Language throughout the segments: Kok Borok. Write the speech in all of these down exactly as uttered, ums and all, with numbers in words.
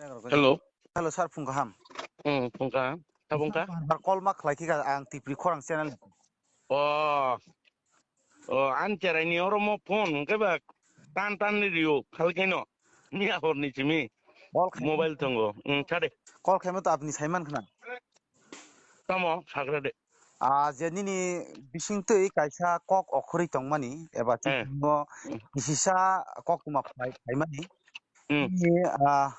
Hello. Hello, sir, phung kaham. Hmm, phung kaham. Tabung ka? Sir, bar bar call ma khlai khe ang Tipri Khorang channel. Oh. Oh, an cherai ni oro mo phone hwnkhe ba tan tan ni rio khal khe no. Ni ahor ni chimi. Call khai- Mobile tongo. Hmm, chade. Call khaima to apni saiman khna. Tamo sagra de. Ah, je nini bising twi kaisa kok okhorwi tongmani, eba Eh. Chini no Hmm. kisisa kok tuma phai, phaimani. Hmm. Nini, ah,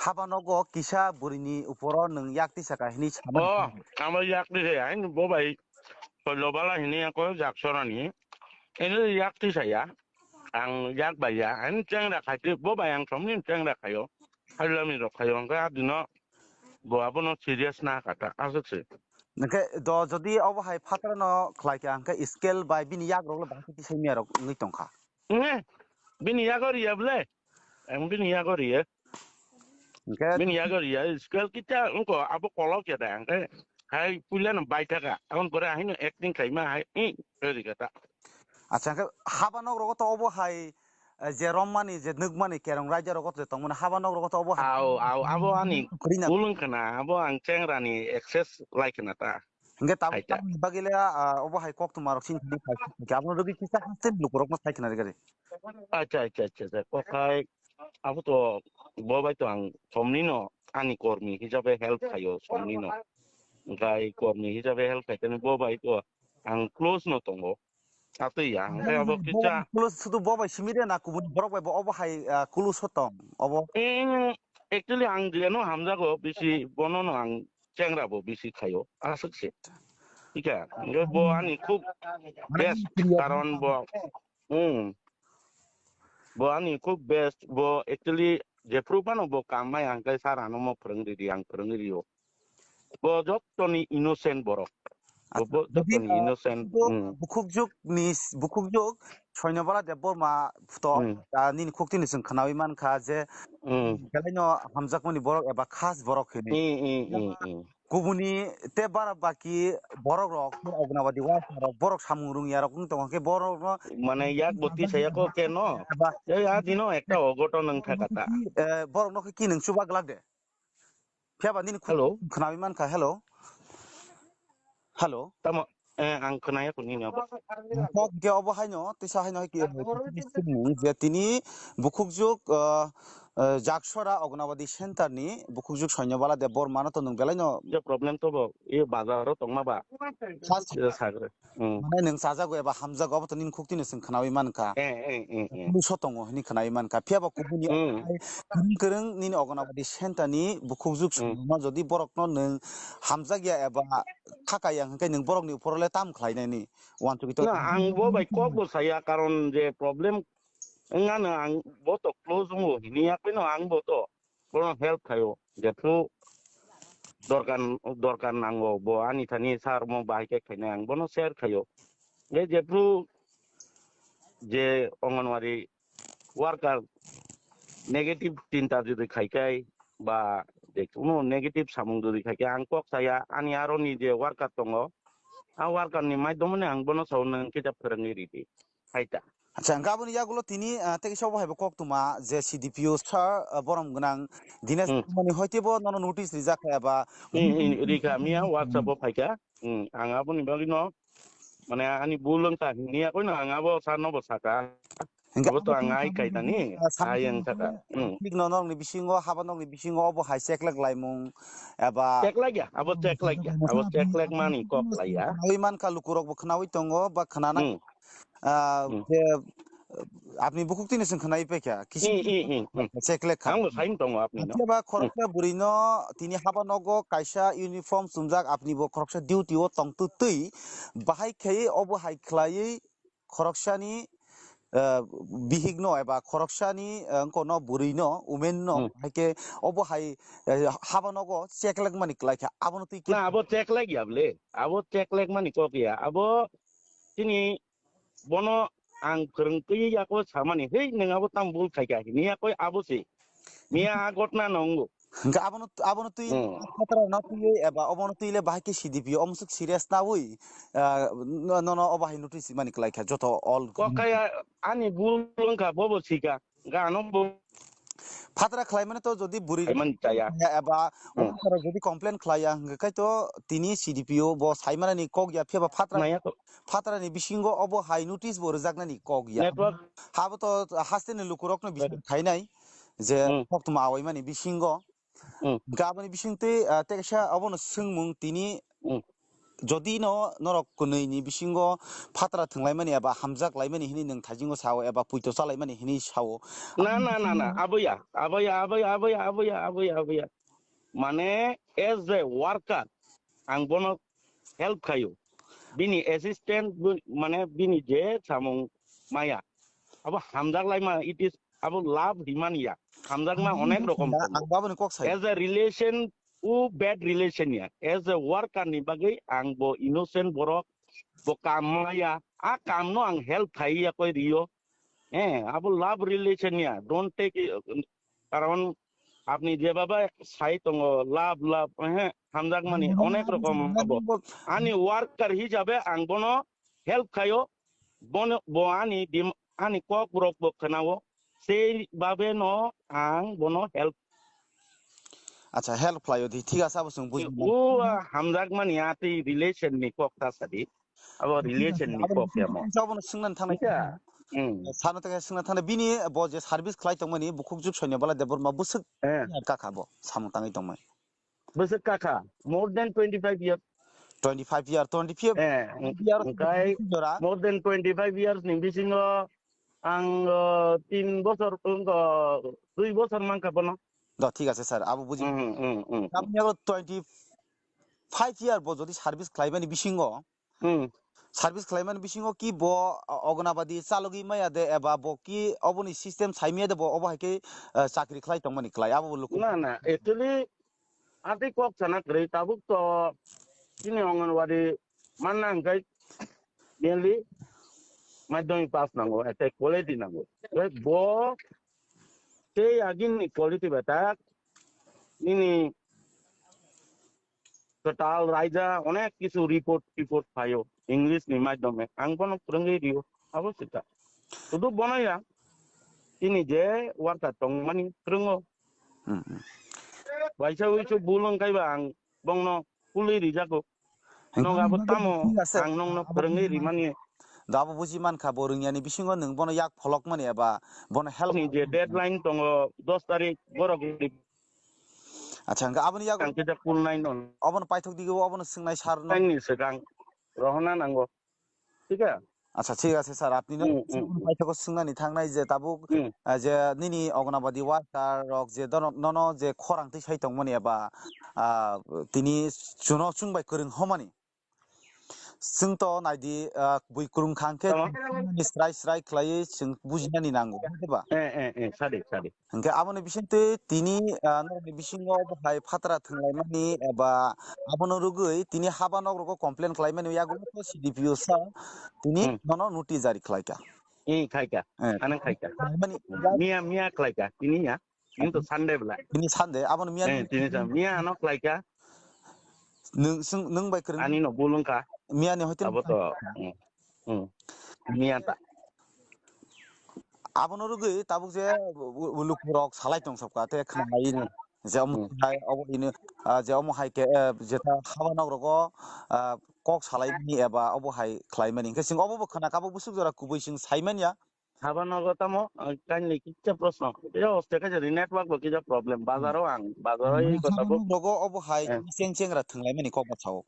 haba nogo kisa burini uporo nwng yak tisa ka hini samani. Oh, amo yak tisa ya, bo bai. Polo bala hini ako jak sorani. Ini yak tisa ya. Ang yak bai ya, ang chengra khai twi, bo bai ang somni chengra khaio. Hailami rok khaio, hwnkhe adino bo abono serious na kata, aswk se. Hwnkhe do jodi obo hai phatrano khlai kha, hwnkhe scale bai bini yak rok le bahai khe tisai miya rok wngwi tongkha. Nge, bini yago riya ble? Ang bini yago riya. Hwnkhe bini yago riya, scale kita wngko abo kolok ya da, hwnkhe hai puila no bai thaka, aboni pore ahino acting khaima hai, i, ri kata. Acha, hwnkhe haba nok rogo to obo hai, eh, je rommani, je nukmani kerong raida rogo to tongmani haba nok rogo to obo hai. Au, au, abo ani kwrwi na. Bul wngkha na, abo ang chengrani excess lai khna ta. Hwnkhe tabuk Hai ta. Tamni bagwi le, ah, obo hai koktwma rok sini sini khai, khai, khai, abono rwgwi kisa haste lukurokno sai khna rwgwi. Acha, acha, acha, acha. Kokhai abo to bo bai to ang somni no ani kormi hisabe help khaio somni no. Hwnkhe kormi hisabe help khaitani bo bai to ang close no tongo. Atwi ya, hwnkhe abo kisa. Close sudu bo bai simi de na kubun borok bai bo obo hai, ah, close o tong obo. Eng, actually ang jeno hamjago bisi bono no ang chengra bo bisi khaio. Aswk se. Ika, hwnkhe bo ani khub best karon bo. Hmm. Bo ani khub best, bo actually jephru phano bo kam bai ang khe sir ano mo phwrwng ridi, ang phwrwng rio. Bo jottoni innocent borok. Bo, bo jottoni innocent. Bo hmm. Bukhukjuk ni, bukhukjuk Soinobala Debbarma to, hmm. Ah, nini khuktini chwng khnawi mankha je hmm. Belaino hamjakmani borok eba khas borok hinwi. Hmm, hmm, hmm, hmm. Kubuni te bara baki borok rok, Agnabadi worker rok, borok samung rwngya rok wng tongkha khe borok no mane yak boti saya ko ke no. Eba ya dino ekta ogoton wng thaka ta. Eh, borok no khe ki nung chuba glak de. Phiya ba nini khuk hello. Khnawi mankha, hello. Hello. Tamo, eh, ang khwnaya kuni ni abo. Kok ge obo haino, tisa haino hai ki, je tini bukhukjuk, ah, eh, Jaksora Agnabadi Center ni bukhukjuk Soinobala Debbarma no to nwng belai no. Je problem to bo, e bazar ro tongma ba. First je sagre. Hmm. Mane nwng chajago eba hamjago, abo to nini khuktino chwng khnawi mankha. Eh, eh, eh, eh. Pulice o tongo hwnwi khnawi mankha. Phiya ba kubuni hmm. Kwrwng kwrwng nini Agnabadi Center ni bukhukjuk hmm. Songno jodi borokno nwng hamjakya eba khakaya hwnkhe nwng borokni uphoro le tam khlainani? Wansugwi to na, ang bo bai kok bo saya, karon je problem wngano ang bo to close wngo hini yakwino ang bo to bono help khaio, jephru dorkar, dorkar nango, bo ani thani sir mo bahai khe khainai, ang bono share khaio. Je jephru je Anganwadi worker negative chinta jodi khaikai ba je kuno negative samung jodi khaikai, ang kok saya ani aro ni je worker tongo, a worker ni maidom ni ang bono sao nwng kisa phwrwngwi ridi. Hai ta. Acha, hwnkhe aboni yagulo tini, ah, tei kisa obo hai bo koktwma je C D P O sir, ah, borom gwnang Dinesh hmm. Kumar ni hoite bo nono notice rijak kha eba hmm, hmm, rikha miya WhatsApp o phaikha. Hmm, ang aboni bagwi no mane ani bul wngkha hini yakoino ang abo sir no bo saka. Hwnkhe abo to ang ai kaitani, ah, ai ang saka. Hmm. Thik no norokni bisingo, haba norokni bisingo obo hai cheklek laimung eba cheklek ya, abo cheklek ya, abo cheklek mani kok lai ya. Khnawi mankha lukurok bo khnawi tongo ba khnana hmm. Ah, hmm. Je, eh, apni bukhuk tini chwng khwnai paikha, kisi hmm, hmm, hmm, hmm. Cheklek kha. Ang bo saim tongo apni no. Phiya ba khoroksa hmm. Bwrwi no tini haba nogo kaisa uniform chumjak, apni bo khoroksa duty o tongtwtwi, bahai khe obo hai khlaiwi khoroksani, eh, bihik no eba khoroksani, eh, wngko no bwrwi no, women no, hmm. Hai khe obo hai, eh, haba nogo cheklek mani kwlai kha, abono twi khe na, abo cheklek ya ble, abo cheklek mani kok ya, abo tini bono ang phwrwng twi yako samani, "Hei, nwng abo tamo bul khaikha," hini yakoi abo se. Miya a gotna nongo. Hwnkhe abono, abono twi hmm. Phataro no twi eba obono twi le bahai khe C D P O omo swk serious nawi, ah, no, no, no, obo hai notice mani kwlai kha joto all. Kokaya ani bul wngkha bobo sika. Gano bo. Phatra khlai mani to jodi buri Hai man chaya. Eba Hmm. officer jodi complain khlai ya hwnkhe khai to tini C D P O bo sai manani kok ya phiya ba phatra Naya to. Phatra ni bisingo obo hai notice bo rwjaknani kok ya. Network. Habo to haste ni lukurokno bising Right. khainai je Hmm. koktma awai mani bisingo. Hmm. Hwnkhe aboni bising twi, ah, tei kaisa obono swngmung tini Hmm. Jodi no norok kwnwi ni bisingo phatra thwnglaimani eba hamjak laimani hinwi nwng thajingo sao eba puito chalaimani hinwi sao. Na, na, na, na, aboya, aboya, aboya, aboya, aboya, aboya, aboya. Mane, as a worker, ang bono help khaio. Bini assistant, bo-, mane, bini je samung maya. Abo hamjak laima, it is, abo love himani ya. Hamjakma Ang onek rokom kok tongo. Ang baboni kok sai. As a relation, u bad relation ya. As a worker ni bagwi ang bo innocent borok, bo kam maya. A kam no ang help khai ya koi rio. Eh, abo love relation ya. Don't take it, karon apni jebaba sai tongo, love, love, eh, hamjakmani Ang onek rokom ang abo. Ani worker hisabe ang bono help khaio. Bono, bo ani dim-, ani kok borok bo khwnao. Sei babe no ang bono help. Acha, help khlaio di, thik ase, abo chwng buji mano. O, ah, hamjakmani atwi relation ni kok ta sadi. Abo relation ni kok ya mo. Abono swngnani thangnai. Acha. Hmm. Sano ta swngnani thangnai. Bini bo je service khlai tongmani, bukhuk juk sonya bala Debbarma bwswk Eh. Kakha bo, samung tangwi tongmani. Bwswk kakha, more than twenty-five years. Twenty-five year, twenty-five Eh, year, hwnkhe jora. More than twenty-five years ni bisingo ang, uh, tin bosor, wngkha, dui bosor mankha bono. Do, thik ase, sir, abo buji. Hmm, hmm, hmm, hmm. Apni abo twenty-five year bo jodi service khlaimani bisingo, Hmm. Service khlaimani bisingo ki bo, o-, ogonabadi chalogwi maya de eba bo ki oboni system saimaya de bo obo hai khe, eh, chakri khlai tongmani khlai abo bo luku. Na, na, actually, atwi kok sana kwrwi tabuk to chini Anganwadi manna hwnkhe mainly madhyamik pass nango, ete quality nango. Tei bo tei agini quality betak nini kwtal raida onek kisu report, report phaio English ni madhyome. Ang bono phwrwngwi rio, abo sita. Sudu bono ya, chini je worker tongmani phwrwngo. Hmm, hmm. Waisa wisu bul wngkhai ba ang bongno pulwi rijago. Hingke Nog abo tamo thik ase. Ang nongno phwrwngwi rimani. Da abo buji mankha, bo rwngyani bisingo nwng bono yak pholokmani eba bono help Ni je deadline tongo dos tarik borok Acha, hingke aboni yago ang kisa cool nine on. Obono paithok digo, obono swngnai sir no. Nine ni swkang rohorna nango. Thik ase? Acha, thik ase sir, apni no Hmm, hmm, hmm. Paithok o swngnani thangnai je tabuk, Hmm. Ah, je nini Anganwadi worker rok je dono, nono je khorang twi sai tongmani eba, ah, tini chuno chwng bai kwrwng homani. Chwng to naidi, ah, bui kwrwng kha hwnkhe Tamo? Srai srai khlaiwi chwng bujinani nango, hwnkhe ba? Eh, eh, eh, sadi, sadi. Hwnkhe aboni bisingtwi tini, ah, norokni bisingo bo hai phatra thwnglaimani eba abono rwgwi tini haba nok rogo complain khlaimani yago C D P O sir tini Hmm. Nono notice jari khlaikha. Eh, khlaikha. Eh. Ano khlaikha. Khlaimani Miya, miya khlaikha, tini ya. Ini to Sunday bela. Ini Sunday, abo miya. Eh, tini sa, miya ano khlaikha. Nung sung, nung bai kwrwng. Ani no bulung kha. Miya ni hotel. Abo to. Hmm. Hmm. Miya ta. Abo no rwgwi tabuk je u-, u-, lukurok salai tong sokha te khna lai ni. Je omo Hmm. hai, obo ini, ah, je omo hai ke, eh, je ta haba nok rogo, ah, kok salai ni eba obo hai khlai mani. Hingke sing obo bo khna kabo busuk jora kubui sing sai manya. Haba nogo tamo, ah, kainwi kisa proshno. Yo, hoste kaisa di network bo kisa problem. Bazar o ang, bazar o Hmm. ei kota bo. Nogo obo hai Eh. Cheng chengra thwnglaimani kok bathao.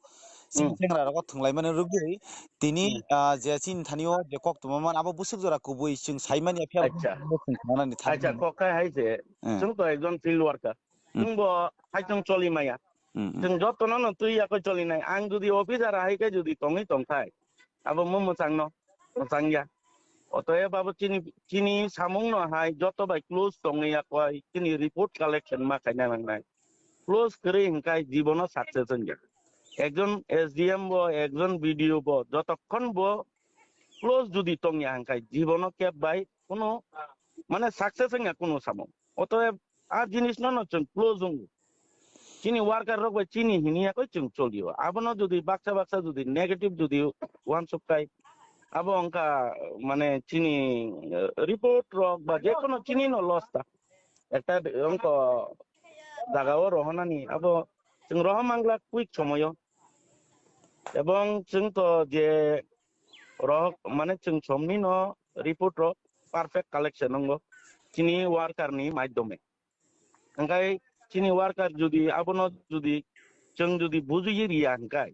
Cheng Hmm. chengra rogo thwnglaimani rwgwi tini, Hmm. ah, je chini thani o je kok tongma man abo busuk jora kubui chwng saimani aphiya Acha. Thwngmani thani. Acha, kok kai hai se. Eh. Chwng to ekjon field worker. Hmm. Chwng bo hai chwng choli maya. Hmm, hmm. Chwng joto no no twi ya koi choli nai. Ang jodi officer hai khe jodi tongwi tong thai. Abo mo mwchang no, mwchang ya. Otoyeb abo chini, chini samung no hai joto bai close tongwi ya koi, chini report collection ma khaina nangnai. Close kwrwi hwnkhe jibono success wngya. Ekjon S D M bo, ekjon B D O bo, jotokhon bo close jodi tongya hwnkhe jibono keb bai kuno mane success wngya kuno samung. Otoyeb a jinis no no chwng close wngo. Chini worker rok bai chini hini ya koi chwng cholio. Abono jodi baksa baksa jodi negative jodi uansuk kai, abo wngkha mane chini, eh, report rok ba je kono chini no loss ta. Ekta wngkha jaga o rohonani abo chwng rohon mangla quick somoyo. Ebong chwng to je rohok mane chwng somni no report rok perfect collection wngo chini worker ni maiddhome. Hingkai chini worker jodi abono jodi chwng jodi bujui riya hingkai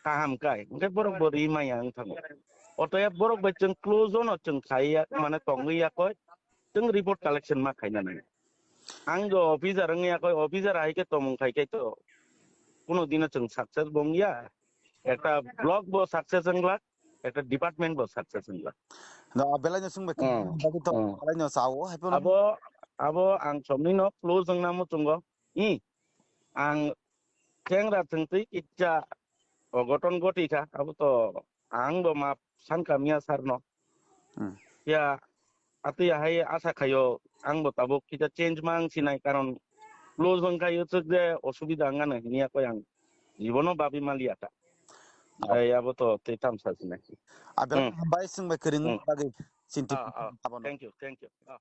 kaham kai hingkai borok bo ri maya wng thango. Otoya borok bai chwng close ono chwng khaiya mane tongwi yakoi chwng report collection ma khaina nai. Ang do officer wng yakoi officer hai khe tomung khai khe to kuno dino chwng success bong ya. Ekta block bo success wng glak, ekta department bo success wng glak. No, belai no sung bai Hmm, bagwi to hmm. Belai no sao hai pono. Abo abo ang somni no close wng namo chungo. I ang chengra thwngtwi kicha ogoton goti kha abo to ang bo map san kamya sar no. Hmm. Ya atwi ahai asa khayo ang bo tabuk kita change mang sinai karon close wng khayo chwk je osubida wng ano hinya koi ang jibono babi maliya kha. Oh. Ai abo to tei tamsa sinai. Abel Hmm. Hambai sung bai kering Hmm. Bagwi sinti Ah, ah. Abono. Thank you, thank you. Ah.